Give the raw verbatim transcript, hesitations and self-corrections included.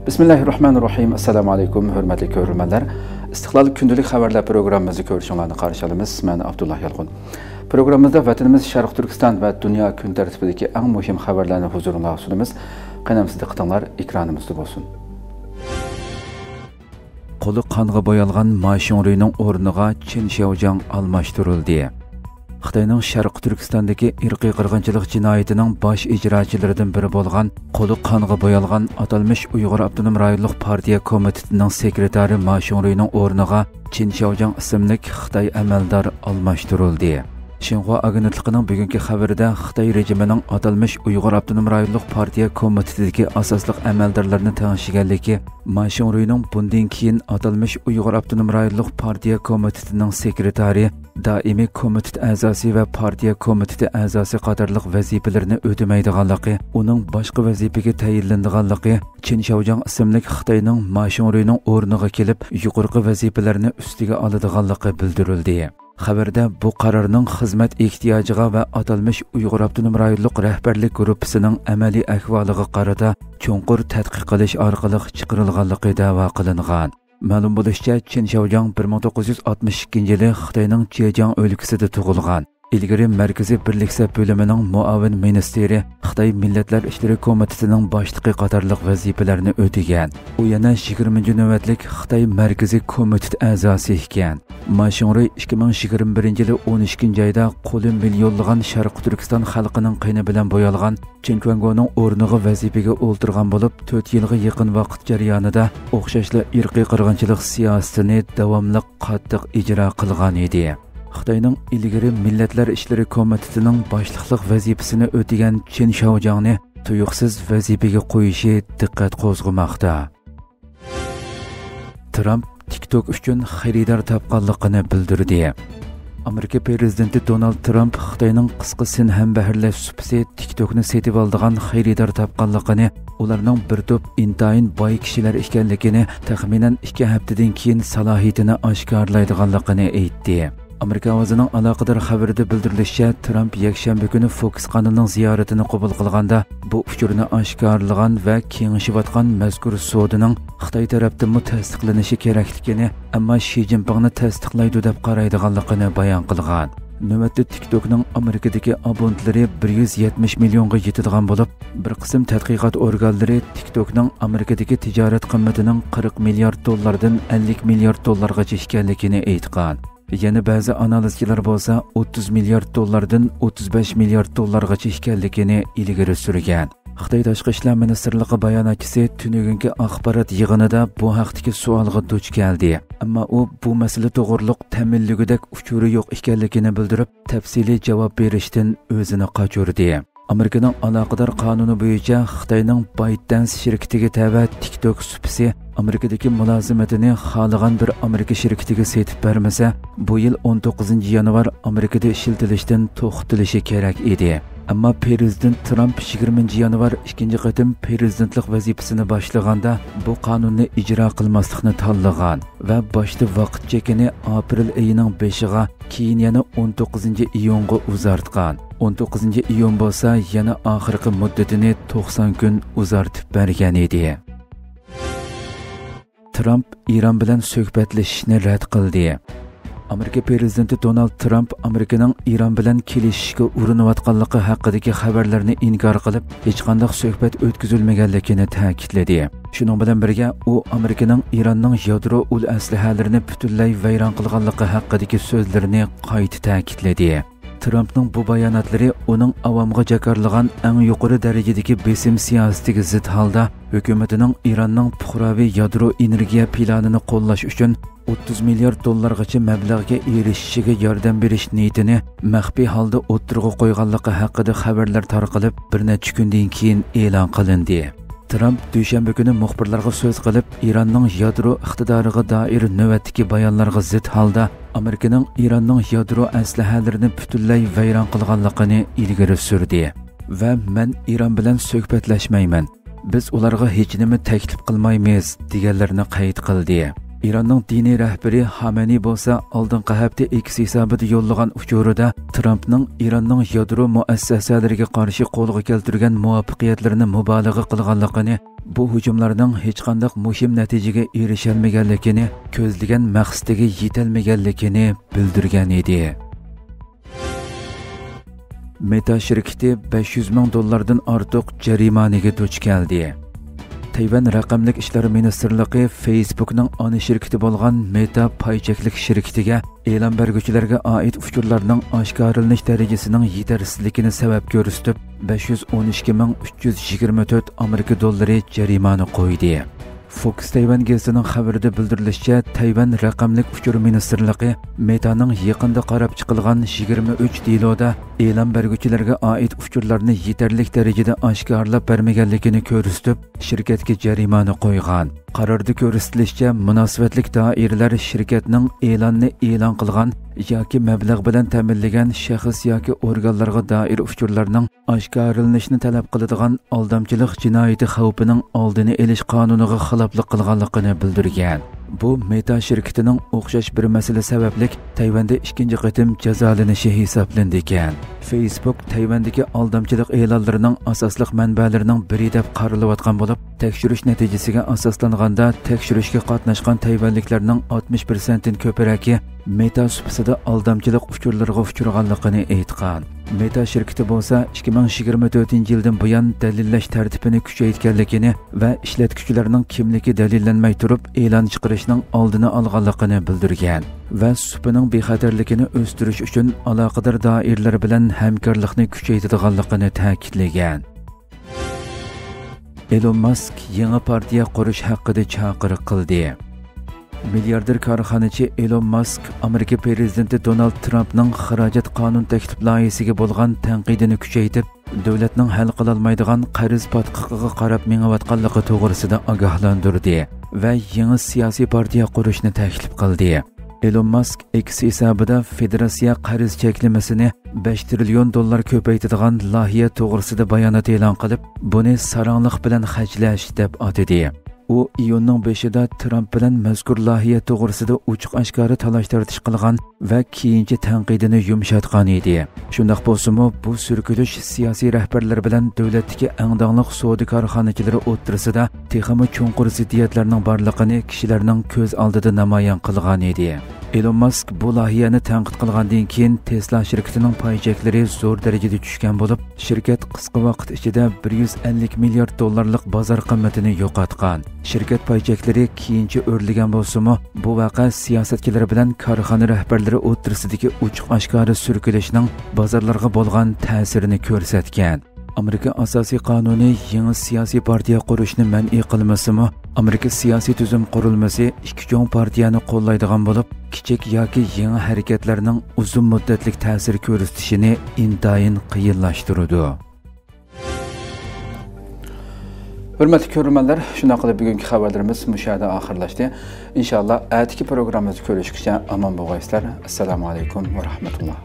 بىسمىللاھىررەھمانىررەھىم. ئەسسالامۇ ئەلەيكۇم، ھۆرمەتلىك كۆرۈرمەنلەر. ئىستىقلال كۈندىلىك خەۋەرلەر پروگراممىمىزنى كۆرۈشۈڭلارنى قارشى ئالىمىز. مەن ئابدۇللا يالقۇن. پروگراممىمىزدا ۋەتىنىمىز شەرقىي تۈركىستان ۋە دۇنيا كۈن تەرتىپىدىكى ئەڭ مۇھىم خەۋەرلەرنى ھۇزۇرۇڭلارغا سۇنىمىز. قېنى ئەمىسە دىققىتىڭلار ئېكرانىمىزدا بولسۇن. قولى قانغا بويالغان ما شۇڭرۇينىڭ ئورنىغا چېن شياۋجياڭ ئالماشتۇرۇلدى. خىتاينىڭ شەرقىي تۈركىستاندىكى ئىرقىي قىرغىنچىلىق جىنايىتىنىڭ باش ئىجراچىلىرىدىن بىرى بولغان، قولى قانغا بويالغان ئاتالمىش ئۇيغۇر ئاپتونوم رايونلۇق پارتىيە كومىتېتىنىڭ سېكرېتارى ما شۇڭرۇينىڭ ئورنىغا چېن شياۋجياڭ ئىسىملىك خىتاي ئەمەلدار ئالماشتۇرۇلدى. شىنخۇا ئاگېنتلىقىنىڭ بۈگۈنكى خەۋىرىدە، خىتاي رېجىمىنىڭ ئاتالمىش ئۇيغۇر ئاپتونوم رايونلۇق پارتىيە كومىتېتىدىكى ئاساسلىق ئەمەلدارلىرىنى تەڭشىگەنلىكى، ما شۇڭرۇينىڭ بۇندىن كېيىن ئاتالمىش ئۇيغۇر ئاپتونوم رايونلۇق پارتىيە كومىتېتىنىڭ سېكرېتارى، دائىمىي كومىتېت ئەزاسى ۋە پارتىيە كومىتېتى ئەزاسى قاتارلىق ۋەزىپىلىرىنى ئۆتىمەيدىغانلىقى، ئۇنىڭ باشقا ۋەزىپىگە تەيىنلىنىدىغانلىقى، چېن شياۋجياڭ ئىسىملىك خىتاينىڭ ما شۇڭرۇينىڭ ئورنىغا كېلىپ، يۇقىرىقى ۋەزىپىلەرنى ئۈستىگە ئالىدىغانلىقى بىلدۈرۈلدى. خەۋەردە بۇ قارارنىڭ خىزمەت ئېھتىياجىغا ۋە ئاتالمىش ئۇيغۇر ئاپتونوم رايونلۇق رەھبەرلىك گۇرۇپپىسىنىڭ ئەمەلىي ئەھۋالىغا قارىتا چوڭقۇر تەتقىق قىلىش ئارقىلىق چىقىرىلغانلىقى دەۋا قىلىنغان. مەلۇم بولۇشىچە، چېن شياۋجياڭ بىر مىڭ توققۇز يۈز ئاتمىش ئىككىنچى يىلى خىتاينىڭ جېجياڭ ئۆلكىسىدە تۇغۇلغان. ئىلگىرى مەركىزىي بىرلىك سەپ بۆلۈمىنىڭ مۇئاۋىن مىنىستىرى، خىتاي مىللەتلەر ئىشلىرى كومىتېتىنىڭ باشلىقى قاتارلىق ۋەزىپىلەرنى ئۆتىگەن. ئۇ يەنە يىگىرمىنچى نۆۋەتلىك خىتاي مەركىزىي كومىتېت ئەزاسى ئىكەن. ما شۇڭرۇي ئىككى مىڭ يىگىرمە بىرىنچى يىلى ئون ئىككىنچى ئايدا قولى مىليونلىغان شەرقىي تۈركىستان خەلقىنىڭ قېنى بىلەن بويالغان چېن كۈەنگونىڭ ئورنىغا ۋەزىپىگە ئولتۇرغان بولۇپ، تۆت يىلغا يېقىن ۋاقىت جەريانىدا ئوخشاشلا ئىرقىي قىرغىنچىلىق سىياسىتىنى داۋاملىق قاتتىق ئىجرا قىلغان ئىدى. خىتاينىڭ ئىلگىرى مىللەتلەر ئىشلىرى كومىتېتىنىڭ باشلىقلىق ۋەزىپىسىنى ئۆتىگەن چېن شياۋجياڭنى تۇيۇقسىز ۋەزىپىگە قويۇشى دىققەت قوزغىماقتا. ترامپ تىك توك ئۈچۈن خېرىدار تاپقانلىقىنى بىلدۈردى. ئامېرىكا پىرېزىدېنتى دونالد ترامپ خىتاينىڭ قىسقا سىن ھەمبەھىرلەش سۇپىسى تىك توكنى سېتىۋالىدىغان خېرىدار تاپقانلىقىنى، ئۇلارنىڭ بىر توپ ئىنتايىن باي كىشىلەر ئىكەنلىكىنى، تەخمىنەن ئىككى ھەپتىدىن كېيىن سالاھىيىتىنى ئاشكارىلايدىغانلىقىنى ئېيتتى. ئامېرىكا ئاۋازىنىڭ ئالاقىدار خەۋىرىدە بىلدۈرۈلۈشىچە، ترامپ يەكشەنبە كۈنى فوكس قانىلىنىڭ زىيارىتىنى قوبۇل قىلغاندا، بۇ ئۇچۇرنى ئاشكارىلىغان ۋە كېڭىشىۋاتقان مەزكۇر سودىنىڭ خىتاي تەرەپتىنمۇ تەستىقلىنىشى كېرەكلىكىنى، ئەمما شى جىنپىڭنى تەستىقلايدۇ دەپ قارايدىغانلىقىنى بايان قىلغان. نۆۋەتتە تىك توكنىڭ ئامېرىكىدىكى ئابونتلىرى بىر يۈز يەتمىش مىليونغا يېتىدىغان بولۇپ، بىر قىسىم تەتقىقات ئورگانلىرى تىك توكنىڭ ئامېرىكىدىكى تىجارەت قىممىتىنىڭ قىرىق مىليارد دوللاردىن ئەللىك مىليارد دوللارغىچە ئىكەنلىكىنى ئېيتقان. يەنە بەزى ئانالىزچىلار بولسا ئوتتۇز مىليارد دوللاردىن ئوتتۇز بەش مىليارد دوللارغىچە ئىكەنلىكىنى ئىلگىرى سۈرگەن. خىتاي تاشقى ئىشلار مىنىستىرلىقى باياناتچىسى تۈنۈگۈنكى ئاخبارات يىغىنىدا بۇ ھەقتىكى سوئالغا دۇچ كەلدى. ئەمما ئۇ بۇ مەسىلە توغرۇلۇق تەمىنلىگۈدەك ئۇچۇرى يوق ئىكەنلىكىنى بىلدۈرۈپ، تەپسىلىي جاۋاب بېرىشتىن ئۆزىنى قاچۇردى. ئامېرىكىنىڭ ئالاقىدار قانۇنى بويىچە خىتاينىڭ بايتدەنس شىركىتىگە تەۋە تىك توك سۇپىسى ئامېرىكىدىكى مۇلازىمىتىنى خالىغان بىر ئامېرىكا شىركىتىگە سېتىپ بەرمىسە، بۇ يىل ئون توققۇزىنچى يانۋار ئامېرىكىدا ئىشلىتىلىشتىن توختىتىلىشى كېرەك ئىدى. ئەمما پىرېزىدېنت ترامپ يىگىرمىنچى يانۋار ئىككىنچى قېتىم پىرېزىدېنتلىق ۋەزىپىسىنى باشلىغاندا بۇ قانۇننى ئىجرا قىلماسلىقنى تاللىغان ۋە باشتا ۋاقىت چېكىنى ئاپرېل ئېيىنىڭ بېشىغا، كېيىن يەنە ئون توققۇزىنچى ئىيۇنغا ئۇزارتقان. ئون توققۇزىنچى ئىيۇن بولسا يەنە ئاخىرقى مۇددىتىنى توقسان كۈن ئۇزارتىپ بەرگەن ئىدى. ترامپ ئىران بىلەن سۆھبەتلىشىشنى رەت قىلدى. ئامېرىكا پىرېزىدېنتى دونالد ترامپ ئامېرىكىنىڭ ئىران بىلەن كېلىشىشكە ئۇرۇنۇۋاتقانلىقى ھەققىدىكى خەۋەرلەرنى ئىنكار قىلىپ، ھېچقانداق سۆھبەت ئۆتكۈزۈلمىگەنلىكىنى تەكىتلىدى. شۇنىڭ بىلەن بىرگە، ئۇ ئامېرىكىنىڭ ئىراننىڭ يادرو ئۇل ئەسلىھەلىرىنى پۈتۈنلەي ۋەيران قىلغانلىقى ھەققىدىكى سۆزلىرىنى قايتا تەكىتلىدى. ترامپنىڭ بۇ باياناتلىرى ئۇنىڭ ئاۋامغا جاكارلىغان ئەڭ يۇقىرى دەرىجىدىكى بېسىم سىياسىتىگە زىت ھالدا، ھۆكۈمىتىنىڭ ئىراننىڭ پۇقراۋى يادرو ئېنېرگىيە پىلانىنى قوللاش ئۈچۈن ئوتتۇز مىليارد دوللارغىچە مەبلەغگە ئېرىشىشىگە ياردەم بېرىش نىيىتىنى مەخپىي ھالدا ئوتتۇرىغا قويغانلىقى ھەققىدە خەۋەرلەر تارقىلىپ، بىر نەچچە كۈندىن كېيىن ئېلان قىلىندى. ترامپ دۈشەنبە كۈنى مۇخبىرلارغا سۆز قىلىپ، ئىراننىڭ يادرو ئىقتىدارىغا دائىر نۆۋەتتىكى بايانلارغا زىت ھالدا ئامېرىكىنىڭ ئىراننىڭ يادرو ئەسلىھەلىرىنى پۈتۈنلەي ۋەيران قىلغانلىقىنى ئىلگىرى سۈردى ۋە «مەن ئىران بىلەن سۆھبەتلەشمەيمەن، بىز ئۇلارغا ھېچنېمە تەكلىپ قىلمايمىز» دېگەنلىرىنى قەيت قىلدى. ئىراننىڭ دىنىي رەھبىرى خامەنىي بولسا ئالدىنقى ھەپتە ئېكس ھېسابىدا يوللىغان ئۇچۇرىدا ترامپنىڭ ئىراننىڭ يادرو مۇئەسسەسەلىرىگە قارشى قولغا كەلتۈرگەن مۇۋەپپەقىيەتلىرىنى مۇبالىغە قىلغانلىقىنى، بۇ ھۇجۇملارنىڭ ھېچقانداق مۇھىم نەتىجىگە ئېرىشەلمىگەنلىكىنى، كۆزلىگەن مەقسىتىگە يېتەلمىگەنلىكىنى بىلدۈرگەن ئىدى. مېتا شىركىتى بەش يۈز مىڭ دوللاردىن ئارتۇق جەرىمانىگە دۇچ كەلدى. تەيۋەن رەقەملىك ئىشلار مىنىستىرلىقى فېيسبۇكنىڭ ئانا شىركىتى بولغان مېتا پاي چەكلىك شىركىتىگە ئېلان بەرگۈچىلەرگە ئائىت ئۇچۇرلارنىڭ ئاشكارىلىنىش دەرىجىسىنىڭ يېتەرسىزلىكىنى سەۋەب كۆرسىتىپ، بەش يۈز ئون ئىككى مىڭ ئۈچ يۈز يىگىرمە تۆت ئامېرىكا دوللىرى جەرىمانە قويدى. فوكس تەيۋەن گېزىتىنىڭ خەۋىرىدە بىلدۈرۈلۈشىچە، تەيۋەن رەقەملىك ئۇچۇر مىنىستىرلىقى مېتانىڭ يېقىندا قاراپ چىقىلغان يىگىرمە ئۈچ دېلودا ئېلان بەرگۈچىلەرگە ئائىت ئۇچۇرلارنى يېتەرلىك دەرىجىدە ئاشكارىلاپ بەرمىگەنلىكىنى كۆرسىتىپ، شىركەتكە جەرىمانە قويغان. قاراردا كۆرسىتىلىشىچە، مۇناسىۋەتلىك دائىرىلەر شىركەتنىڭ ئېلاننى ئېلان قىلغان ياكى مەبلەغ بىلەن تەمىنلىگەن شەخس ياكى ئورگانلارغا دائىر ئۇچۇرلارنىڭ ئاشكارىلىنىشنى تەلەپ قىلىدىغان ئالدامچىلىق جىنايىتى خەۋپىنىڭ ئالدىنى ئېلىش قانۇنىغا خىلاپلىق قىلغانلىقىنى بىلدۈرگەن. بۇ مېتا شىركىتىنىڭ ئوخشاش بىر مەسىلە سەۋەبلىك تەيۋەندە ئىككىنچى قېتىم جازالىنىشى ھېسابلىنىدىكەن. فېيسبۇك تەيۋەندىكى ئالدامچىلىق ئېلانلىرىنىڭ ئاساسلىق مەنبەلىرىنىڭ بىرى دەپ قارىلىۋاتقان بولۇپ، تەكشۈرۈش نەتىجىسىگە ئاساسلانغاندا، تەكشۈرۈشكە قاتناشقان تەيۋەنلىكلەرنىڭ ئاتمىش پىرسەنتتىن كۆپرەكى مېتا سۇپىسىدا ئالدامچىلىق ئۇچۇرلىرىغا ئۇچرىغانلىقىنى ئېيتقان. مېتا شىركىتى بولسا ئىككى مىڭ يىگىرمە تۆتىنچى يىلدىن بۇيان دەلىللەش تەرتىپىنى كۈچەيتكەنلىكىنى ۋە ئىشلەتكۈچىلەرنىڭ كىملىكى دەلىللەنمەي تۇرۇپ ئېلان چىقىرىشنىڭ ئالدىنى ئالغانلىقىنى بىلدۈرگەن ۋە سۇپىنىڭ بىخەتەرلىكىنى ئۆستۈرۈش ئۈچۈن ئالاقىدار دائىرىلەر بىلەن ھەمكارلىقنى كۈچەيتىدىغانلىقىنى تەكىتلىگەن. ئېلون ماسك يېڭى پارتىيە قۇرۇش ھەققىدە چاقىرىق قىلدى. مىلياردېر كارخانىچى ئېلون ماسك ئامېرىكا پىرېزىدېنتى دونالد ترامپنىڭ خىراجەت قانۇن تەكلىپ لايىھىسىگە بولغان تەنقىدىنى كۈچەيتىپ، دۆلەتنىڭ ھەل قىلالمايدىغان قەرز پاتقىقىغا قاراپ مېڭىۋاتقانلىقى توغرىسىدا ئاگاھلاندۇردى ۋە يېڭى سىياسىي پارتىيە قۇرۇشنى تەكلىپ قىلدى. ئېلون ماسك ئېكس ھېسابىدا فېدېراتسىيە قەرز چەكلىمىسىنى بەش تىرىليون دوللار كۆپەيتىدىغان لايىھە توغرىسىدا بايانات ئېلان قىلىپ، بۇنى ساراڭلىق بىلەن خەجلەش دەپ ئاتىدى. ئۇ ئىيۇننىڭ بېشىدا ترامپ بىلەن مەزكۇر لايىھە توغرىسىدا ئوچۇق ئاشكارا تالاش-تارتىش قىلغان ۋە كېيىنچە تەنقىدىنى يۇمشاتقان ئىدى. شۇنداق بولسىمۇ، بۇ سۈركىلىش سىياسىي رەھبەرلەر بىلەن دۆلەتتىكى ئەڭ داڭلىق سودا كارخانىچىلىرى ئوتتۇرىسىدا تېخىمۇ چوڭقۇر زىددىيەتلەرنىڭ بارلىقىنى كىشىلەرنىڭ كۆز ئالدىدا نامايان قىلغان ئىدى. ئېلون ماسك بۇ لايىھەنى تەنقىد قىلغاندىن كېيىن، تېسلا شىركىتىنىڭ پاي چەكلىرى زور دەرىجىدە چۈشكەن بولۇپ، شىركەت قىسقا ۋاقىت ئىچىدە بىر يۈز ئەللىك مىليارد دوللارلىق بازار قىممىتىنى يوقاتقان. شىركەت پاي چەكلىرى كېيىنچە ئۆرلىگەن بولسىمۇ، بۇ ۋەقە سىياسەتچىلەر بىلەن كارخانا رەھبەرلىرى ئوتتۇرىسىدىكى ئوچۇق ئاشكارا سۈركىلىشنىڭ بازارلارغا بولغان تەسىرىنى كۆرسەتكەن. ئامېرىكا ئاساسىي قانۇنى يېڭى سىياسىي پارتىيە قۇرۇشنى مەنئى قىلمىسىمۇ، ئامېرىكا سىياسىي تۈزۈم قۇرۇلمىسى ئىككى چوڭ پارتىيەنى قوللايدىغان بولۇپ، كىچىك ياكى يېڭى ھەرىكەتلەرنىڭ ئۇزۇن مۇددەتلىك تەسىر كۆرسىتىشىنى ئىنتايىن قىيىنلاشتۇرىدۇ. ھۆرمەتلىك كۆرۈرمەنلەر، شۇنداق قىلىپ بۈگۈنكى خەۋەرلىرىمىز مۇشۇ يەردە ئاخىرلاشتى. ئىنشاللا ئەتىكى پروگراممىمىزدا كۆرۈشكىچە ئامان بولغايسىلەر. ئەسسالامۇ ئەلەيكۇم ۋە رەھمەتۇللا.